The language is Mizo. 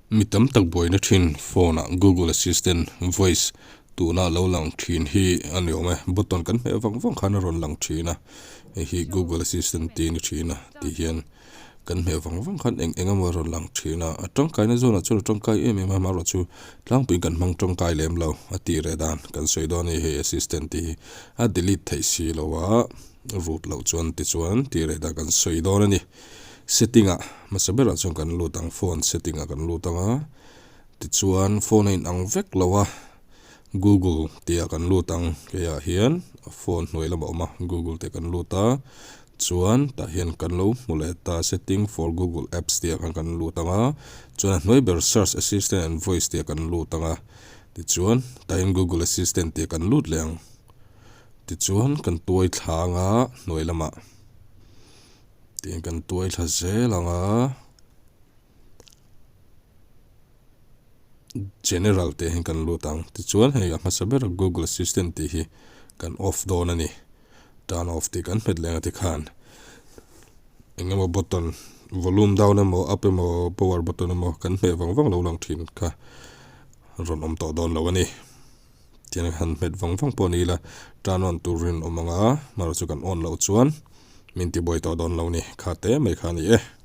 Mi tam tak buaina thin phone ah Google Assistant voice tuna lo lang thin hi a ni awm e. Button kan hmeh vang vang khan a rawn lang thin a, hei hi Google Assistant tih a ni thin a tih hian kan hmeh vang vang khan eng eng emaw a rawn lang thin a, a tangkaina zawnah chuan a tangkai em em a, amaherawhchu tlangpuiin kan hmang tangkai lem lo a tih reh dan kan sawi dawn a ni hei Assistant tih hi a delete theih si lo a, root loh chuan tichuan tih reh dan kan sawi dawn a ni. Setting ah hmasa berah chuan kan lut ang phone setting ah kan lut ang a tichuan phone a in ang vek lo a google tih ah kan lut ang hei ah hian phone hnuai lamah a awm a google tih ah kan lut a chuan tah hian kan lo hmu leh ta setting for google apps tih ah khan kan lut ang a chuan a hnuai ber search assistant and voice tih ah kan lut ang a tichuan tah hian google assistant tih ah kan lut leh ang tichuan kan tuai thla ang a hnuai lamah. Tiang kan tuai thla zel ang a, General tih ah hian kan lut ang. Tichuan hei a hmasa ber Google Assistant tih hi kan off dawn a ni. Turn off tih kan hmet leh ang a tikhan eng emaw button volume down emaw up emaw power button emaw kan hmeh vang vang lo lang thin kha rawn awm tawh dawn lo a ni. Tiang han hmet vang vang pawh ni ila turn on tur rinawm ang a, hmar chu kan on loh chuan min tibuai tawh dawn lo ni, kha te mai kha a ni e.